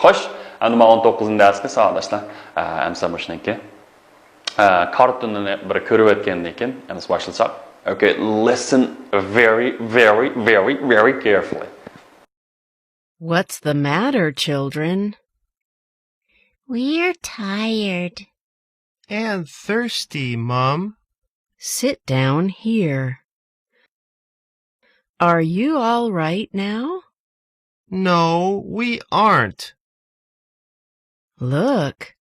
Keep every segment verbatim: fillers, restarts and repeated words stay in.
خوش، ئەمدى مانا ئون توققۇزىنچى دەرسكە ساۋاقداشلار. ئە، ئەمسە مۇشۇنىڭكى، ئە، كارتونىنى بىر كۆرۈۋەتكەندىن كېيىن، ئەمسە باشلىساق. Okay, listen very, very, very, very, very carefully. What's the matter, children? We're tired. And thirsty, Mom. Sit down here. Are you all right now? No, we aren't. Look,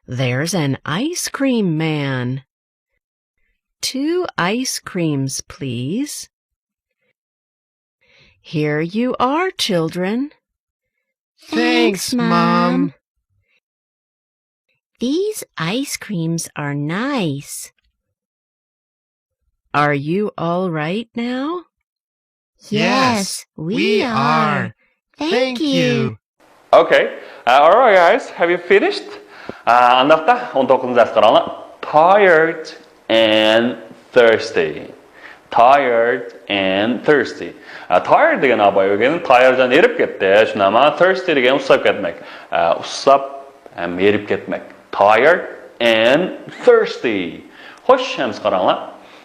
there's an ice cream man. Two ice creams, please. Here you are, children. Thanks, Mom. These ice creams are nice. Are you all right now? Yes, we are. Thank you. Okay, uh, alright guys, have you finished? ئانداقتا ئون توققۇزىنچى دەرس قاراڭلار. Tired and thirsty. Tired and thirsty. ئە، tired دېگەن ئاباي ئۆگەن، tired دېگەن ھېرىپ كەتتى، شۇنداقمۇ؟ Thirsty دېگەن ئۇسساپ كەتمەك. ئە، ئۇسساپ ھەم ھېرىپ كەتمەك. Tired and thirsty. خوش، ئەمسە قاراڭلار.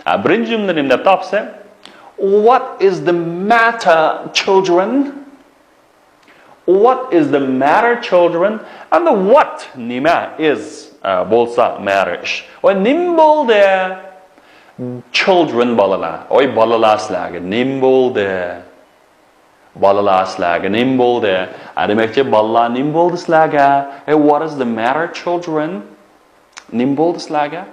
ئە، بىرىنچى جۈملىنى نېمە دەپ تاپسا؟ What is the matter, children? What is the matter, children? ئەمدى what نېمە، is، ئە، بولسا matter ئىش. ۋە نېمە بولدى؟ Children بالىلار. ۋاي بالىلار سىلەرگە نېمە بولدى؟ بالىلار سىلەرگە نېمە بولدى؟ ئە، دېمەكچى بالىلار نېمە بولدى سىلەرگە؟ Hey, what is the matter, children? نېمە بولدى سىلەرگە؟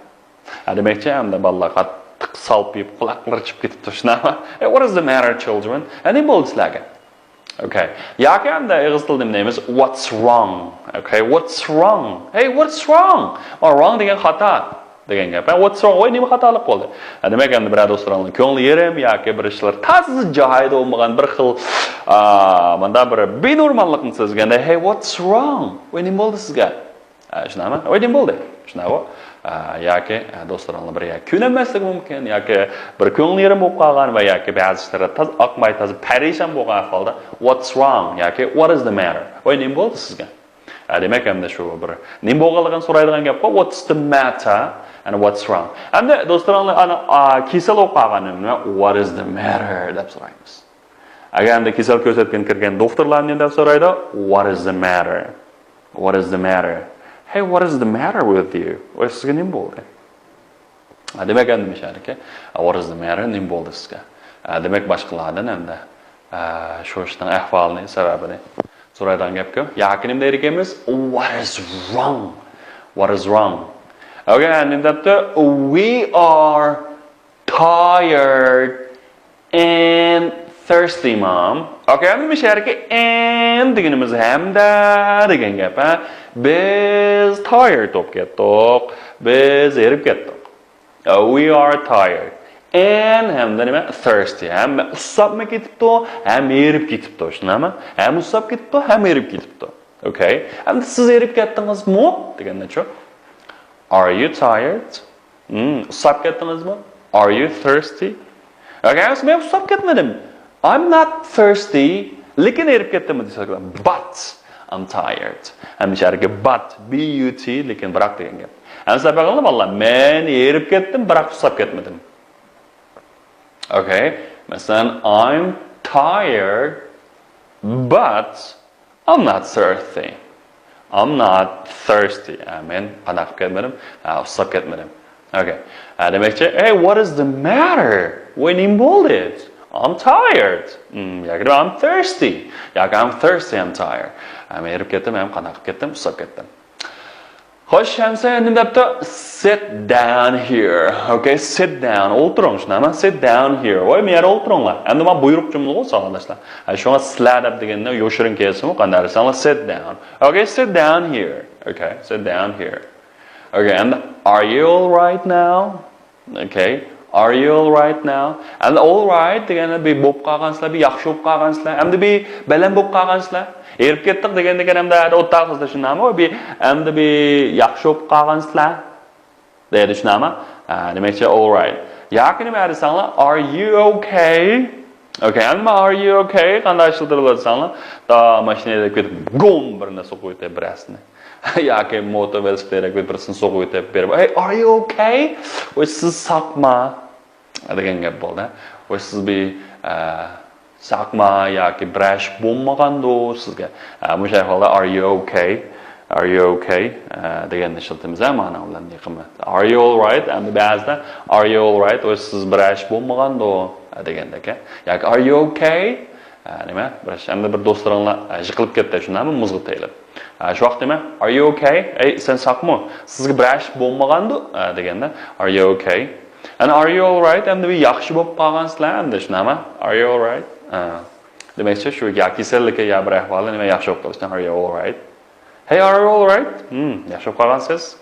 ھە، دېمەكچى، ئەمدى بالىلار قاتتىق سالپىيىپ، قۇلاقلىرى چىپ كېتىپتۇ، شۇنداقمۇ؟ Hey, what is the matter, children? ھە، نېمە بولدى سىلەرگە؟ Okay. ياكى ئەمدى ئېغىز تىلىدا نېمە دەيمىز؟ What's wrong? Okay, what's wrong? Hey, what's wrong? ئا، wrong دېگەن خاتا دېگەن گەپ. ھە، what's wrong? ۋاي، نېمە خاتالىق بولدى؟ ھە، دېمەك، ئەمدى بىرەر دوستلىرىڭلار كۆڭلى يېرىم ياكى بىر ئىشلار تازا جايىدا بولمىغان، بىر خىل، ئا، ماندا بىر بىنورماللىقنى سەزگەندە، Hey, what's wrong? ۋاي، نېمە بولدى سىزگە؟ ئە، شۇنداقمۇ؟ ۋاي، نېمە بولدى؟ شۇنداقمۇ؟ ئە، ياكى، ئە، دوستلىرىڭلار بىر ياكى كۆنەلمەسلىكى مۇمكىن، ياكى بىر كۆڭلى يېرىم بولۇپ قالغان ۋە ياكى بەزى ئىشلىرى تازا ئاقماي، تازا پەرىشان بولغان ئەھۋالدا، What's wrong? ياكى What is the matter? ۋاي، نېمە بولدى سىزگە؟ ئە، دېمەك، ئەمدى شۇ بىر نېمە بولغانلىقىنى سورايدىغان گەپقۇ، What's the matter and what's wrong? ئەمدى دوستلىرىڭلار ئانا، ئا، كېسەل بولۇپ قالغان نېمە؟ What is the matter دەپ سورايمىز. ئەگەر ئەمدى كېسەل كۆرسەتكىلى كىرگەن دوختۇرلار نېمە دەپ سورايدۇ؟ What is the matter? What is the matter? Hey, what is the matter with you? ۋاي، سىزگە نېمە بولدى؟ ھە، دېمەك، ئەمدى مۇشۇ يەردىكى، What is the matter? نېمە بولدى سىزگە؟ ھە، دېمەك، باشقىلاردىن ئەمدى، ھە، شۇ ئىشنىڭ ئەھۋالىنى، سەۋەبىنى سورايدىغان گەپكۇ. ياكى نېمە دەيدىكەنمىز؟ What is wrong? What is wrong? ئۆگەن، نېمە دەپتۇ؟ We are tired and thirsty, Mom. Okay, ئەمدى مۇشۇ يەردىكى and دېگىنىمىز ھەمدە دېگەن گەپ، ھە؟ بىز tired بولۇپ كەتتۇق. بىز ھېرىپ كەتتۇق. Uh, we are tired. And ھەمدە نېمە؟ Thirsty. ھەم ئۇسساپمۇ كېتىپتۇ، ھەم ھېرىپ كېتىپتۇ. شۇنداقمۇ؟ ھەم ئۇسساپ كېتىپتۇ، ھەم ھېرىپ كېتىپتۇ. Okay. ئەمدى سىز ھېرىپ كەتتىڭىزمۇ دېگەندىچۇ؟ Are you tired? Hmm, ئۇسساپ كەتتىڭىزمۇ؟ Are you thirsty? Okay, مەن ئۇسساپ كەتمىدىم. I'm not thirsty. لېكىن ھېرىپ كەتتىممۇ دېسە، but I'm tired. ھەم شەرىكى but, B U T، لېكىن بىراق دېگەن گەپ. ھەم سەپەقىڭلار بالىلار، مەن ھېرىپ كەتتىم، بىراق ئۇسساپ كەتمىدىم. Okay. مەسىلەن، I'm tired, but I'm not thirsty. I'm not thirsty. ئە، مەن قانداق قىلىپ كەتمىدىم؟ ئە، ئۇسساپ كەتمىدىم. Okay. ئە، دېمەكچى، Hey, what is the matter? ۋاي، نېمە بولدى؟ I'm tired. Hmm, ياكى I'm thirsty. ياكى I'm thirsty, I'm tired. ئە، مەن ھېرىپ كەتتىم، ھەم قانداق قىلىپ كەتتىم؟ ئۇسساپ كەتتىم. خوش، ئەمسە نېمە دەپتۇ؟ Sit down here. Okay, sit down. ئولتۇرۇڭ، شۇنداقمۇ؟ Sit down here. ۋاي، مۇ يەردە ئولتۇرۇڭلار. ئەمدى مانا بۇيرۇق جۈملىغۇ، ساۋاقداشلار. ھە، شۇڭا سىلەر دەپ دېگەندە يوشۇرۇن كەلسىمۇ، قانداق دېسەڭلار، sit down. Okay, sit down here. Okay, sit down here. Okay, and are you all right now? Okay. Are you all right now? ئەمدى all right دېگەندە بىر بولۇپ قالغانسىلەر، بىر ياخشى بولۇپ قالغانسىلەر، ئەمدى بىر بەلەن بولۇپ قالغانسىلەر. ھېرىپ كەتتۇق دېگەندىكىن ئەمدى ئوتتاقىزدا شۇنداقمۇ؟ بىر ئەمدى بىر ياخشى بولۇپ قالغانسىلەر دەيدۇ، شۇنداقمۇ؟ ھە، دېمەكچى all right. ياكى نېمە دېسەڭلار، are you okay? Okay, ئەمما are you okay قانداق ئىشلىتىلىدۇ دېسەڭلار، دا ماشىنا ھەيدەپ كېتىپ گوم بىر نەرسە سوقۇۋېتىپ بىرەرسىنى ياكى موتور ۋېلىسىپىت ھەيدەپ كېتىپ بىرسىنى سوقۇۋېتىپ بېرىپ، Hey, are you okay? ۋاي سىز ساقما دېگەن گەپ بولدى. ۋاي سىز بىر ئە، ساقما ياكى بىرەر ئىش بولمىغاندۇ سىزگە؟ ئە، مۇشۇ ئەھۋالدا are you okay? Are you okay? ئە، دېگەننى ئىشلىتىمىز ھە مانا بىلەن يېقىنمۇ. Are you alright? ئەمدى بەزىدە are you alright? ۋاي سىز بىرەر ئىش بولمىغاندۇ؟ ئە، دېگەندەك ھە. ياكى are you okay? ئە، نېمە؟ بىر ئىش. ئەمدى بىر دوستلىرىڭلار ئە، يىقىلىپ كەتتى شۇنداقمۇ مۇزغا تېيىلىپ. ئە، شۇ ۋاقىت نېمە؟ Are you okay? ئەي سەن ساقمۇ؟ سىزگە بىرەر ئىش بولمىغاندۇ؟ ئە، دېگەندە are you okay? And are you alright? ئەمدى بىر ياخشى بولۇپ قالغانسىلەر ئەمدى شۇنداقمۇ؟ Are you alright? ئە. دېمەكچى شۇ يا كېسەللىكى يا بىر ئەھۋالى نېمە ياخشى بولۇپ قالىشتىن are you alright? Hey, are you alright? Hmm, ياخشى بولۇپ قالغانسىز؟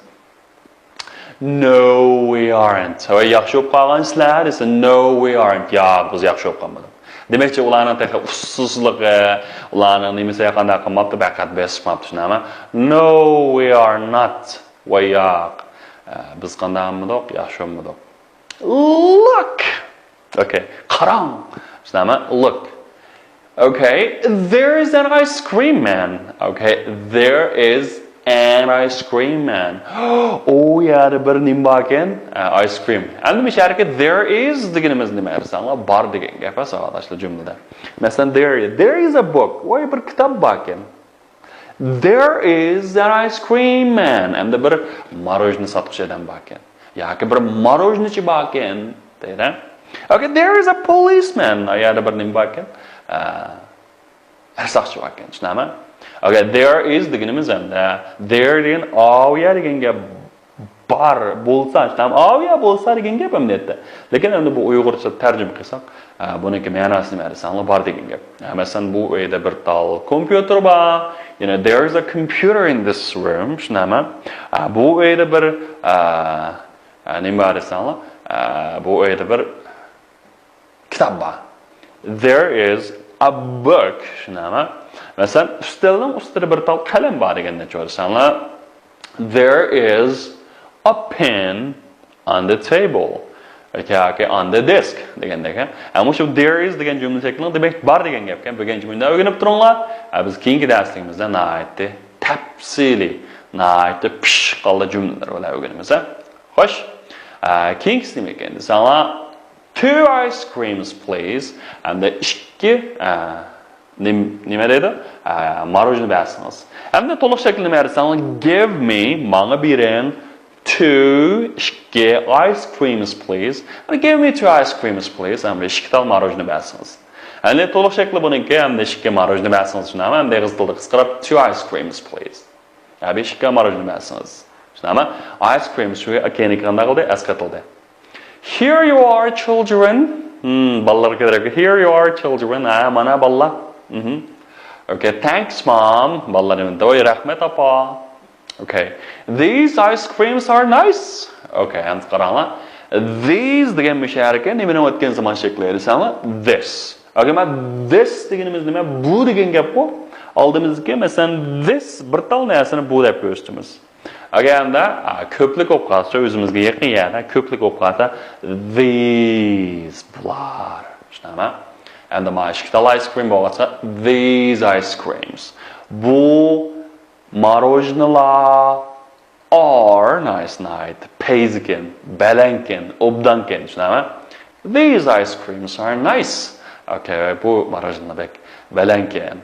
No, we aren't. ۋاي ياخشى بولۇپ قالغانسىلەر دېسە no, we aren't. ياق، بىز ياخشى بولۇپ قالمىدۇق. دېمەكچى ئۇلارنىڭ تېخى ئۇسسۇزلۇقى، ئۇلارنىڭ نېمىسى قانداق قىلماپتۇ، پەقەت بېسىپ قاپتۇ شۇنداقمۇ؟ No, we are not. ۋاي ياق. ئە، بىز قانداق بولمىدۇق؟ ياخشى بولمىدۇق. Look. Okay. قاراڭ. شۇنداقمۇ؟ Look. Okay. There is an ice cream man. Okay. There is an ice cream man. ئۇ يەردە بىر نېمە باركەن؟ ئە، ice cream. ئەمدى مۇشۇ يەردىكى there is دېگىنىمىز نېمە دېسەڭلار؟ بار دېگەن گەپ ھە ساۋاقداشلار جۈملىدە. مەسىلەن، there is. There is a book. ۋاي بىر كىتاب باركەن. There is an ice cream man. ئەمدى بىر ماروژنى ساتقۇچى ئادەم باركەن. ياكى بىر ماروژنىچى باركەن دەيدۇ. Okay, there is a policeman. ئۇ يەردە بىر نېمە باركەن؟ ئە، بىر ساقچى باركەن. شۇنداقمۇ؟ Okay, there is دېگىنىمىز ئەمدى there دېگەن ئاۋۇ يەر دېگەن گەپ بار بولسا، شۇنداقمۇ؟ ئاۋۇ يەر بولسا دېگەن گەپ ئەمەلىيەتتە. لېكىن ئەمدى بۇ ئۇيغۇرچە تەرجىمە قىلساق، ئە، بۇنىڭكى مەناسى نېمە دېسەڭلار بار دېگەن گەپ. ئە، مەسىلەن، بۇ ئۆيدە بىر تال كومپيۇتېر بار. You know, there is a computer in this room. شۇنداقمۇ؟ ئە، بۇ ئۆيدە بىر، ئە، ئە، نېمە بار دېسەڭلار، ئە، بۇ ئۆيدە بىر كىتاب بار. There is a book. شۇنداقمۇ؟ مەسىلەن، ئۈستەلنىڭ ئۈستىدە بىر تال قەلەم بار دېگەننى چۈشىنىسەڭلار. There is a pen on the table. Okay, okay, on the desk دېگەندەك. ئە، مۇشۇ there is دېگەن جۈملە شەكلىنىڭ دېمەك بار دېگەن گەپكەن. بۈگۈن جۈملىنى ئۆگىنىپ تۇرۇڭلار. ئە، بىز كېيىنكى دەرسلىكىمىزدە ناھايىتى تەپسىلىي، ناھايىتى پىششىق ھالدا جۈملىلەر بىلەن ئۆگىنىمىز. خوش. ئە، كېيىنكىسى نېمە ئىكەن دېسەڭلار، two ice creams, please. ئەمدى ئىككى، ئە، نېم-، نېمە دەيدۇ؟ ئە، ماروژنا بەرسىڭىز. ئەمدى تولۇق شەكلى نېمە دېسەڭلار، give me، ماڭا بېرىڭ، two، ئىككى، ice creams, please. ئەمدى give me two ice creams, please. ئەمدى ئىككى تال ماروژنا بەرسىڭىز. ئەمدى تولۇق شەكلى بۇنىڭكى، ئەمدى ئىككى ماروژنا بەرسىڭىز، شۇنداقمۇ؟ ئەمدى ئېغىز تىلدا قىسقىراپ، two ice creams, please. يا بىر ئىككى ماروژنا بەرسىڭىز. شۇنداقمۇ؟ Ice creams شۇ كېيىنكى قانداق قىلدى؟ ئەسقاتىلدى. Here you are, children. Hmm, بالىلارغا كۆتۈرۈپ. Here you are, children. ھە، مانا بالىلار. مهم. Okay, thanks, mom. بالىلار نېمە دېدى؟ ۋاي، رەھمەت، ئاپا. Okay. These ice creams are nice. Okay, ئەمدى قاراڭلار. These دېگەن مۇشۇ يەرگە نېمىنى ئۆتكەن زامان شەكلى دېسەڭلار؟ This. Okay, مانا this دېگىنىمىز نېمە؟ بۇ دېگەن گەپقۇ. ئالدىمىزدىكى، مەسىلەن، this بىر تال نەرسىنى بۇ دەپ كۆرسىتىمىز. ئەگەر ئەمدى، ئا، كۆپلۈك بولۇپ قالسا، ئۆزىمىزگە يېقىن يەردە كۆپلۈك بولۇپ قالسا، these، بۇلار. شۇنداقمۇ؟ ئەمدى مانا ئىككى تال ice cream بولغاچقا، these ice creams. بۇ ماروژنىلار are nice، ناھايىتى پەيزىكەن، بەلەنكەن، ئوبدانكەن، شۇنداقمۇ؟ These ice creams are nice. Okay، بۇ ماروژنا بەك بەلەنكەن.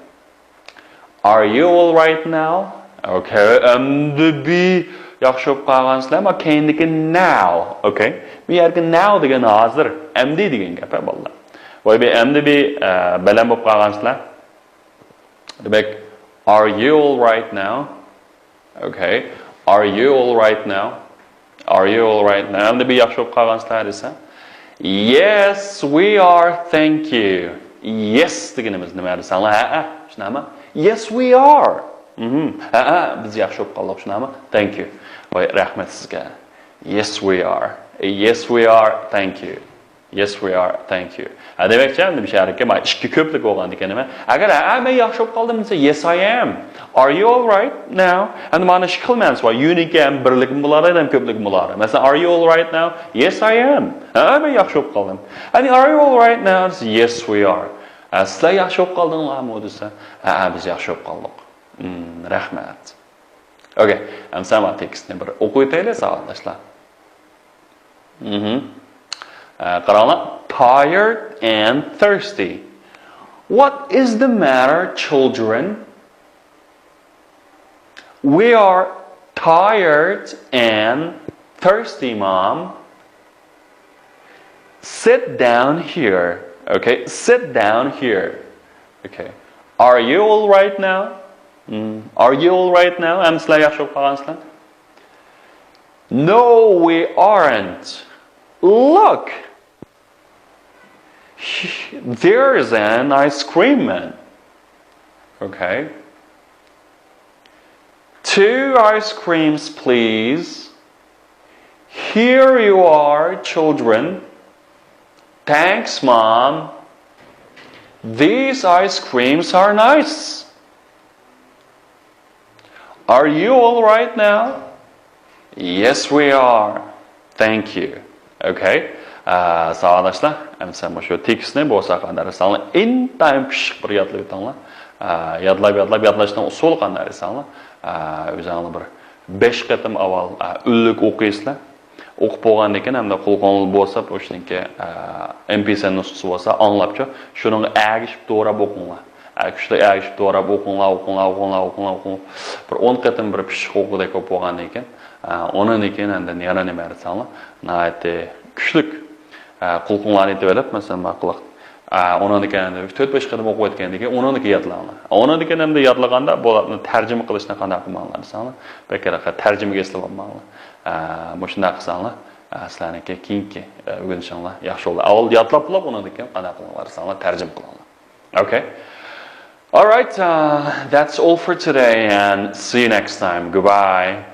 Are you all right now? Okay، ئەمدى بىر ياخشى بولۇپ قالغانسىلەر. ما كەينىدىكى now. Okay. بۇ يەردىكى now دېگەن ھازىر، ئەمدى دېگەن گەپ، ھە، بالىلار. ۋاي، بىر ئەمدى بىر، ئە، بەلەن بولۇپ قالغانسىلەر. دېمەك، are you all right now? Okay. Are you all right now? Are you all right now? ئەمدى بىر ياخشى بولۇپ قالغانسىلەر دېسە. Yes, we are, thank you. Yes دېگىنىمىز نېمە دېسەڭلار؟ ھەئە، شۇنداقمۇ؟ Yes, we are. مهم. ھەئە، بىز ياخشى بولۇپ قالدۇق، شۇنداقمۇ؟ Thank you. ۋاي، رەھمەت سىزگە. Yes, we are. Yes, we are. Thank you. Yes, we are. Thank you. ھە، دېمەكچى، ئەمدى بۇ يەردىكى مانا ئىككى كۆپلۈك بولغاندىكىن نېمە؟ ئەگەر ھە، مەن ياخشى بولۇپ قالدىم دېسە، yes, I am. Are you all right now? ئەمدى مانا ئىككى خىل مەنىسى بار. Unique ھەم بىرلىكمۇ بولار، ھەم كۆپلۈكمۇ بولار. مەسىلەن، are you all right now? Yes, I am. ھە، مەن ياخشى بولۇپ قالدىم. ھە، are you all right now? دېسە، yes, we are. ھە، سىلەر ياخشى بولۇپ قالدىڭلارمۇ دېسە، ھە، بىز ياخشى بولۇپ قالدۇق. مم، رەھمەت. ئوكەي، ئەمسە مانا تېكىستنى بىر ئوقۇۋېتەيلى، ساۋاقداشلار. مهم. ئە، قاراڭلار. Tired and thirsty. What is the matter, children? We are tired and thirsty, Mom. Sit down here. Okay, sit down here. Okay. Are you all right now? Hmm. Are you all right now? ئەمدى سىلەر ياخشى بولۇپ قالغانسىلەر؟ No, we aren't. Look. There is an ice cream man. Okay. Two ice creams, please. Here you are, children. Thanks, Mom. These ice creams are nice. Are you all right now? Yes, we are. Thank you. Okay. ئە، ساۋاقداشلار، ئەمسە مۇشۇ تېكىستنى بولسا قانداق دېسەڭلار، ئىنتايىن پىششىق بىر يادلاۋېتىڭلار. ئە، يادلاپ، يادلاپ، يادلاشنىڭ ئۇسۇلى قانداق دېسەڭلار، ئە، ئۆزۈڭلار بىر بەش قېتىم ئاۋۋال، ئە، ئۈنلۈك ئوقۇيسىلەر. ئوقۇپ بولغاندىن كېيىن ھەمدە قۇلىقىڭلار بوساپ، ئۇ ئىشنىڭكى، ئە، ئېم پى سەن نۇسخىسى بولسا ئاڭلاپچۇ، شۇنىڭغا ئەگىشىپ دوراپ ئوقۇڭلار. ئە، كۈچلۈك ئەگىشىپ دوراپ ئوقۇڭلار، ئوقۇڭلار، ئوقۇڭلار، ئوقۇڭلار، ئوقۇڭلار. بىر ئون قېتىم بىر پىششىق ئوقۇغۇدەك بولۇپ بولغاندىن كېيىن، ئە، ئۇنىڭدىن كېيىن ئەمدى يەنە نېمە دېسەڭلار، ناھايىتى كۈچلۈك، ئە، قۇلىقىڭلارنى ئېتىۋېلىپ، مەسىلەن، ماقۇلۇق. ئە، ئۇنىڭدىن كېيىن ئەمدى تۆت-بەش قېتىم ئوقۇۋەتكەندىن كېيىن ئۇنىڭدىن كېيىن يادلاڭلار. ئۇنىڭدىن كېيىن ئەمدى يادلىغاندا بۇلارنى تەرجىمە قىلىشنى قانداق قىلماڭلار دېسەڭلار، بەك تەرجىمىگە ئېسىلىۋالماڭلار. ئە، مۇشۇنداق قىلساڭلار، ئە، سىلەرنىڭكى كېيىنكى، ئە، ئۆگىنىشىڭلار ياخشى بولىدۇ. ئاۋۋال يادلاپ بولۇپ، ئۇنىڭدىن كېيىن قانداق قىلىڭلار دېسەڭلار، تەرجىمە قىلىڭلار. Okay. All right, uh, that's all for today and see you next time. Goodbye.